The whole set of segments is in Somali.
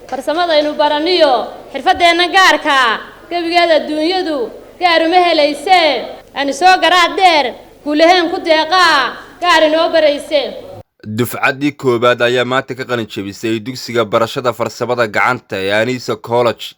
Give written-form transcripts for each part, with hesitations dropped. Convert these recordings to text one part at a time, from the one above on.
Farsamadaynu baraniyo xirfaddeenna gaarkaa gebigeeda adduunyadu gaaruma helaysee. Ani soo garaad dheer guulaheen ku deeqaa gaar inoo barayse. Dufcaddii koowaad ayaa maanta ka qalin jebisay dugsiga barashada farsamada gacanta ee Anisa College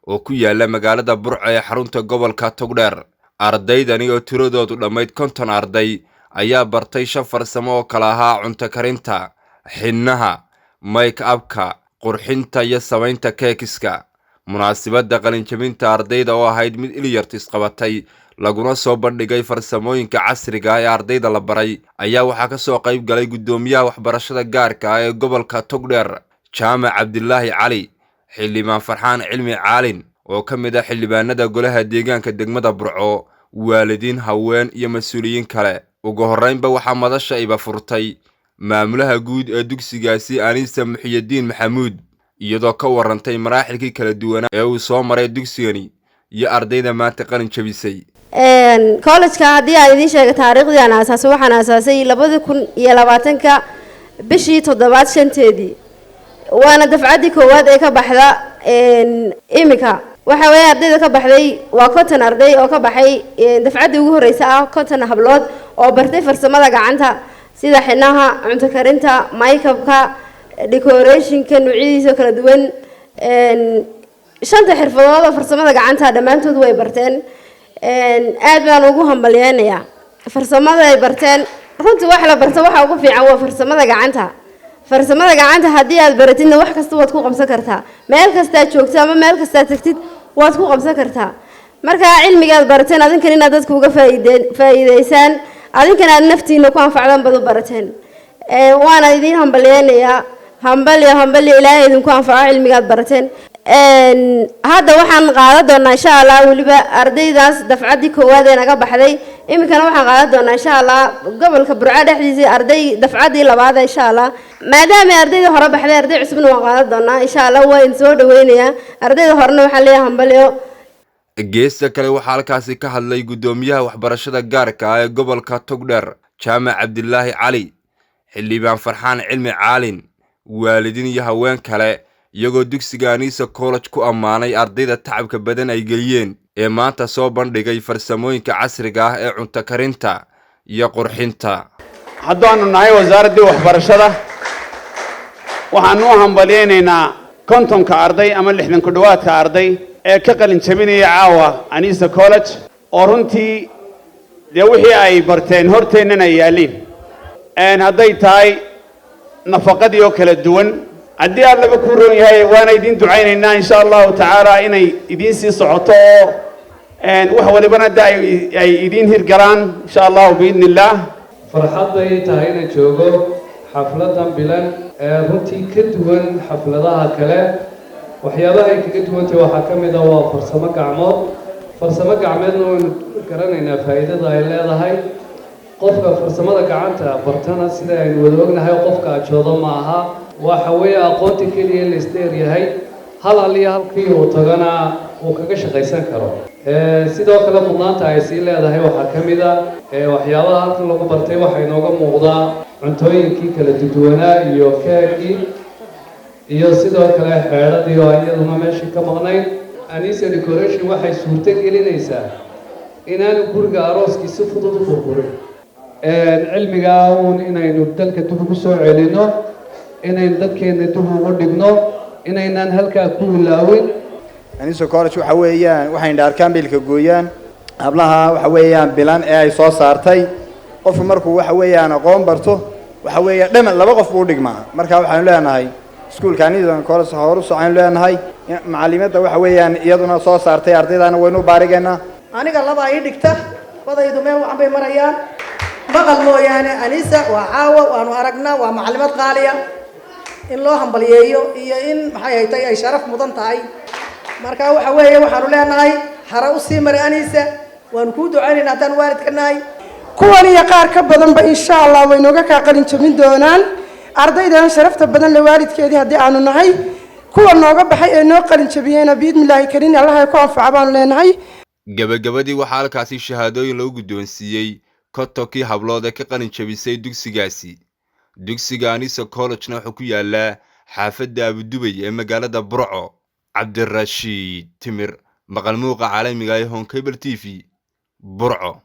oo ku yaala magaalada Burco ee xarunta gobolka Togdheer. Ardaydani oo tiradoodu dhammayd 50 arday ayaa bartay shan farsamo oo kala ahaa cunto karinta, xinnaha, make upka, qurxinta iyo samaynta keekiska. Munaasibadda qalinjebinta ardayda oo ahayd mid ilyart isqabatay, laguna soo bandhigay farsamooyinka casriga ah ee ardayda la baray, ayaa waxaa ka soo qayb galay guddoomiyaha waxbarashada gaarka ah ee gobolka Togdheer, Jaamac Cabdilaahi Cali, Xildhibaan Farxaan Cilmi Caalin oo ka mid ah xildhibaanada golaha deegaanka degmada Burco, waalidiin, haween iyo mas-uuliyiin kale. Ugu horreynba waxaa madasha iba furtay maamulaha guud ee dugsigaasi, Anisa Muxiyadiin Maxamuud, iyadoo ka warantay maraaxilkii kala duwanaa ee uu soo maray dugsigani iyo ardayda maanta qalin jabisay. Collegeka haddii aan idiin sheega taariikhdii aan aasaasay, waxaan aasaasay 2020-ka bishii toddobaad shanteedii, waana dafcaddii koowaad ee ka baxda. Iminka waxa weeye ardayda ka baxday waa 50 arday oo ka baxay dafcaddii ugu horreysa ah, 50 hablood oo bartay farsamada gacanta sida xinaha, cunto karinta, makeupka, decorationka noocyadiisa kala duwan. Shanta xirfadood oo farsamada gacanta dhammaantood way barteen. Aad baan ugu hambalyeynayaa farsamada ay barteen. Runtii wax la barto waxa ugu fiican waa farsamada gacanta. Farsamada gacanta haddii aad baratidna, wax kasta waad ku qabsan kartaa. Meel kastaad joogto ama meel kastaad tagtid, waad ku qabsan kartaa. Marka cilmigaad barateen adinkan inaad dadka uga faa'iideysaan, adinkana aad naftiina ku anfacdaan baad u barateen. Waana idiin hambalyeynayaa. Hambalyo, hambalyo. Ilaahay idinku anfaco cilmigaad barateen. Hadda waxaan qaadan doonaa, insha Allah, weliba ardaydaas dafcaddii koowaad ee naga baxday. Iminkana waxaan qaadan doonaa, insha Allah, gobolka Burco dhexdiisii arday dafcaddii labaad, insha Allah. Maadaama ardayda hore baxday, arday cusubna waan qaadan doonaa, insha Allah. Waa idin soo dhaweynayaa. Ardayda horena waxaan leeyahay hambalyo. Geesta kale waxaa halkaasi ka hadlay guddoomiyaha waxbarashada gaarka ah ee gobolka Togdheer, Jaamac Cabdilaahi Cali, Xildhibaan Farxaan Cilmi Caalin, waalidiin iyo haween kale, iyagoo dugsiga Anisa College ku ammaanay ardayda tacabka badan ay geliyeen ee maanta soo bandhigay farsamooyinka casriga ah ee cunto karinta iyo qurxinta. Haddaanu nahay wasaaraddii waxbarashada, waxaanu u hambalyaynaynaa 50-ka arday ama 60 ku dhowaadka arday ee ka qalin jabinaya caawa Anisa College, oo runtii dee wixii ay barteen horteennana ay yaalliin, hadday tahay nafaqadii oo kala duwan, haddii Allaba kuu roon yahay. Waana idiin ducaynaynaa, insha Allahu tacaala, inay idiin sii socoto oo wax walibana de ay idiin hirgalaan, insha Allahu biidni Illaah. Farxad bay tahay inaan joogo xafladan bilan ee runtii ka duwan xafladaha kale. Waxyaabaha ay kaga duwantahay waxaa ka mid ah waa farsamo gacmood. Farsamo gacmeedna waynu garanaynaa faa'iidada ay leedahay. Qofka farsamada gacanta bartana, sida aynu wada ognahay, qofka ajoodo ma aha. Waxa weeye aqoonta keliya la isdheer yahay, hal hal iyo halkii uu tagana uu kaga shaqaysan karo. Sidoo kale mudnaanta ay sii leedahay waxaa ka mid a waxyaabaha halkan lagu bartay. Waxaa inooga muuqdaa cuntooyinkii kala duduwanaa iyo keegii iyo sidoo kale xeedhadii oo iyaduna meeshii ka maqnayd. Anisa Decoration waxay suurto gelinaysaa inaanu guriga arooskii si fudud u burburin. Cilmigaa uun inaynu dalka dib ugu soo celinno, inaynu dadkeenna dib ugu dhigno, inaynaan halkaa ku ilaawin. Anisa College waxa weeyaan waxay indhaarkaan biilka gooyaan hablaha. Waxa weeyaan bilan ee ay soo saartay. Qofku markuu waxa weeyaan aqoon barto, waxa weeya dhaman laba qof buu dhigmaa. Marka waxaanu leenahay iskuulka Anisa College horu socaynu leenahay. Macalimadda waxa weeyaan iyaduna soo saartay ardaydana waynu u baarigaynaa. Aniga labaa ii dhigta, badaydu meel wacan bay marayaan. Maqal mooyaane, Anisa waa caawa waanu aragnaa, waa macalimad qaaliya in loo hambalyeeyo iyo in maxay haytay ay sharaf mudan tahay. Marka waxa weeye waxaanu leenahay hare usii maray Anisa, waanu kuu ducaynayna haddaan waalidka nahay. Kuwan iyo qaar ka badanba, insha Allah, way nooga kaa qalin jabin doonaan ardaydan sharafta badan le. Waalidkeedii haddii aanu nahay, kuwa nooga baxay ee noo qalin jabiyeyna, biidni Illaahi karin, Allaha ku anfaca baanu leenahay. Gabagabadii waxaa halkaasi shahaadooyin lagu guddoonsiiyey 50-kii hablood ee ka qalin jabisay dugsigaasi. Dugsiga Anisa Collegena wuxuu ku yaalaa xaafadda Abudubay ee magaalada Burco. Cabdirashiid Timir, maqal muuqa caalamiga ee Honkable TV, Burco.